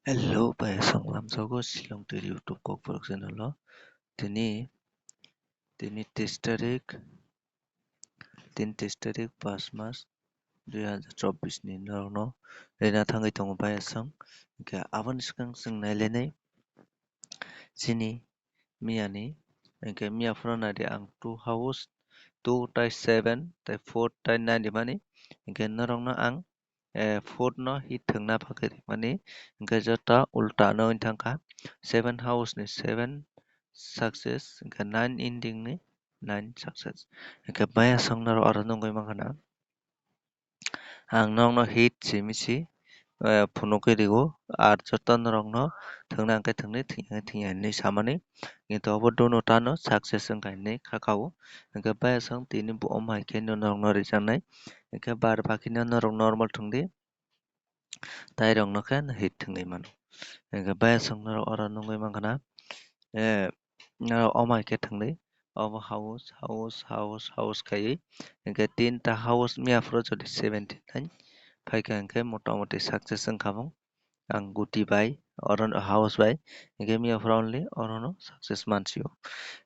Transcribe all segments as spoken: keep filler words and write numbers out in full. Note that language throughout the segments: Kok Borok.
Hello, bai songlamjago Shillong Twi YouTube Kokborok channel o. Tini, tini teis tarik, tini teis tarik, pas mas, dui hazar chobbish ni norokno rina thangwi tongo bai aswng. Hwnkhe aboni swkang chwng nailainai chini miyani, hwnkhe miya phano naidi ang two house, two tai seven tai four tai nine rimani, hwnkhe norokno ang eh, four no hit thwngna bagwi rimani, hwnkhe joto ulta no wng thangkha, seven house ni seven success, hwnkhe nine ending ni nine success. Hwnkhe bai aswk norok oro nugwi mankha na, ang nokno hit simi si, eh, phunukgwi rwo, ar joto norokno thwngna hwnkhe thwngnwi, thwngya hwnkhe thwngya hinwi samani, kintu obo dono tano success wngkha hinwi kha kao, hwnkhe bai aswk tini bo omo hai khe norokno rijaknai. Hwnkhe bar bakino norok normal thwngdi, tai rokno khe hit thwngwi mano. Hwnkhe bai aswk norok oro nugwi mankha na, eh, norok omo hai khe thwngdi, obo house, house, house, house khaiwi, hwnkhe tinta house miya phuru jodi seventy nine phaikha hwnkhe motamoti success wngkha bo. Ang guti bai, oro house bai, hwnkhe miya phuru only orono success mansio.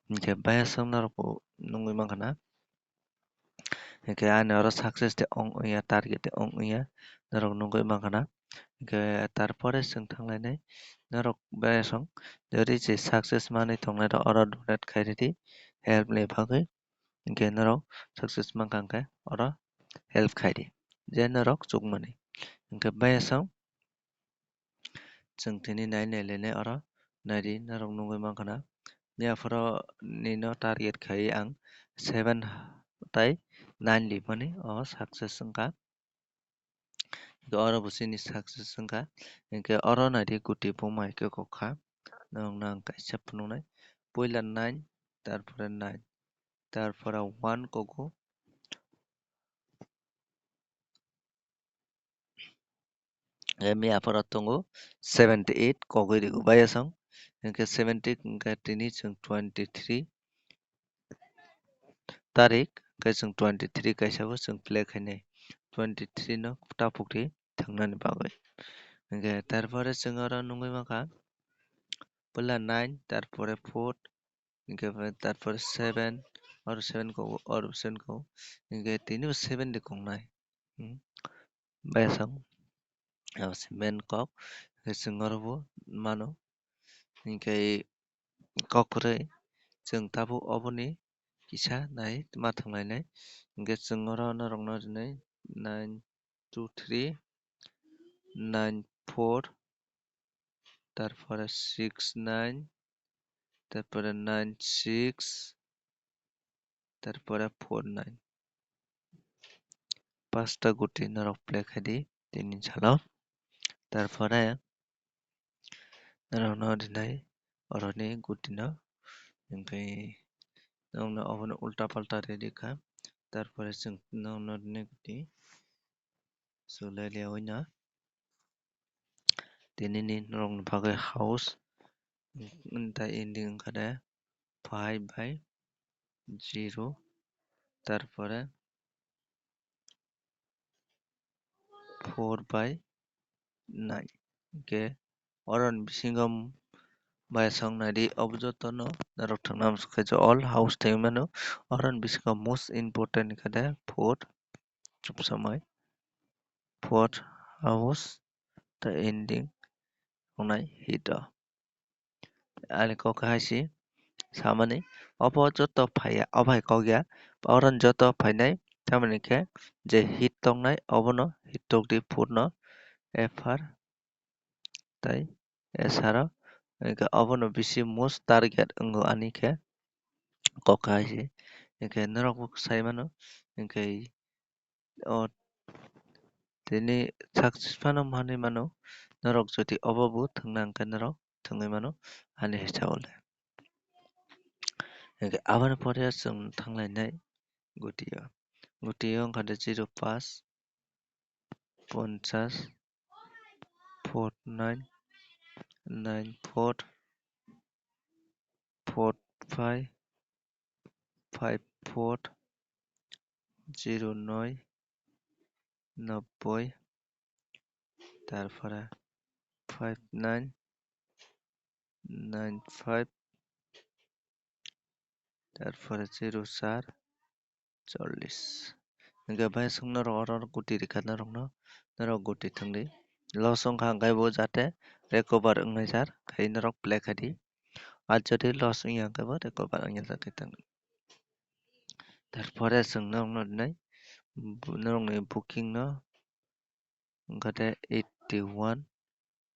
Hwnkhe bai aswk norok bo nugwi mankha na. Hwnkhe ani oro success de ong ya, target de ong ya, norok nugwi mankha na. Hwnkhe tarpore chwng thanglainai, norok bai aswk jodi je success manwi tongnai rok oro donate khai ridi, help ni bagwi. Hwnkhe norok success mankha hwnkhe oro help khaidi, je norok chukmani. Hwnkhe bai aswk chwng tini nai nai lainai oro naidi norok nugwi mankha na. Miya phuru nino target khai ang seven tai nine limani o success wngkha. Hwnkhe oro bo chini success wngkha. Hwnkhe oro naidi guti buma hai khe kok kha. Norokno ang kaisa phunuknai. Puila nine, tarpore nine, tarpore one kogo. Hwnkhe miya phuru tongo seventy eight kogwi rwgo bai aswk. Hwnkhe seventy hwnkhe tini chwng twenty three tarik, hwnkhe chwng twenty three kaisa bo chwng play khainai, twenty three no ta pukri thwngnani bagwi. Hwnkhe tarpore chwng oro nugwi mankha, puila nine, tarpore four, hwnkhe tarpore seven, oro seven kogo, oro seven kogo, hwnkhe tini bo seven de kongnai. Hmm. Bai aswk, abo se main kok, hwnkhe chwng oro bo mano, hwnkhe kok kwrwi chwng tabuk oboni kisa nai ma thwnglainai, hwnkhe chwng oro norokno rinai nine two three, nine four, tarpore six nine, tarpore nine six, tarpore four nine. Pasta guti norok play khaidi tini salo. Tarpore norokno rinai oroni gutino, hwnkhe norokno obono ulta palta ridi kha. Tarpore chwng norokno rinai guti. Sulai liya wina. Tini ni norokni bagwi house, mm, ta ending wngkha de five by zero, tarpore four by nine. Hwnkhe oroni bisingo bai song naidi, obo jotono norok thwngna muchung khe all house thwngwi mano. Oroni bisingo most important wngkha de four, chwpsamai four house ta ending wngnai hit o. Ani kok hai se samani, obo joto phaiya, obo hai kok ya, oro joto phainai, tamoni khe je hit tongnai, obono hit tokdi four no, F R tai S R o, hwnkhe obono bisi most target wngo ani khe kok hai se, hwnkhe norok bo sai mano, hwnkhe o tini success phano manwi mano, norok jodi obo bo thwngna hwnkhe norok thwngwi mano ani hisab le. Hwnkhe aboni pore chwng thanglainai gutio, gutio wngkha de zero pass, ponchas, four nine, nine four, four five, five four, zero nine, nobboi, tarpore five nine, nine five, tarpore zero char, chollish. Hingke bai song norok oro guti rikha norokno, norok guti thwngdi. Loss wngkha hingke bo jate recover wngnai sar, khai norok play khaidi. Ar jodi loss wngya hingke bo recover wngya sar khe thwngdi. Tarpore chwng norokno rinai, bu-, norokni booking no wngkha de eighty one,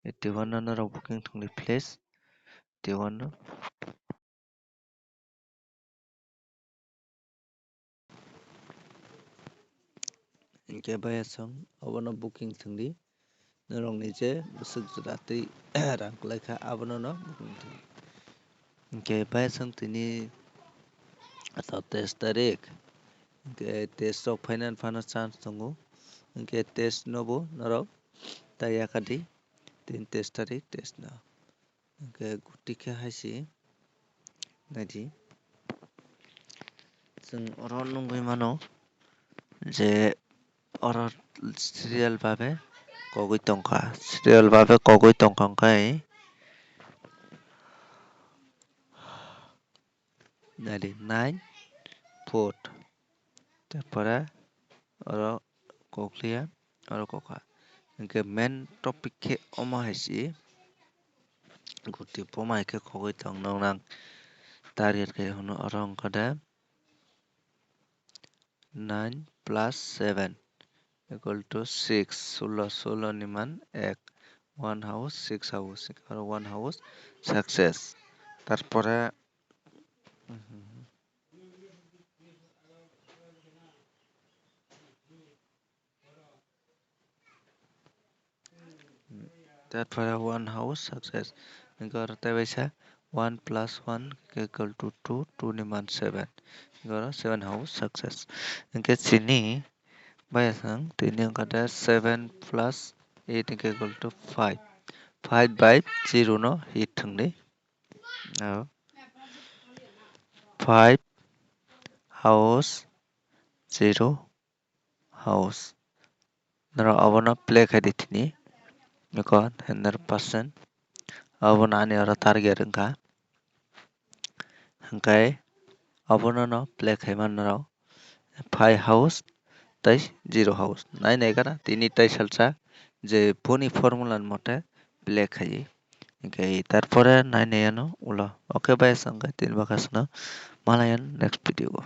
eighty one no norok booking thwngdi please, eighty one no. Hingke bai song obono booking thwngdi, norokni je bwswk jora twi rang kwlaikha abono no booking thwngdi. Hingke bai song tini ato teis tarik, hingke teis rok phainani phano chance tongo, hingke teis no bo norok ta yakardi, tini teis tarik teis no. Hingke guti khe hai se naidi. Chwng oro nugwi mano je oro serial babe kogwi tongkha, serial babe kogwi tongkha hwnkhe naidi nine four. Tarpore oro kokliya, oro kokha. Hingke main topic khe omo hai se, guti boma hai khe kogwi tong nang target khe hwnwi oro wngkha de nine plus seven equal to six, sulo, sulo ni man ek, one house, six house, oro one house success. Tarpore Tarpore one house success. Hingke oro tei waisa one plus one equal to two, two ni man seven. Hingke oro seven house success. Hingke chini bai aswng tini wngkha de seven plus eight hingke equal to five. Five by zero no hit thwngdi. Aro five house zero house. Norok abono play khaidi tini. Eko hundred percent. Abono ani oro target wngkha. Hingke abono no play khaima norok five house tei zero house. Nai nai gana tini tei salsa je boni formula ni mote play khaidi. Hingke tarpore nai nai ano ulo. Okay, bai aswk hingke tini bakasno malai next video o.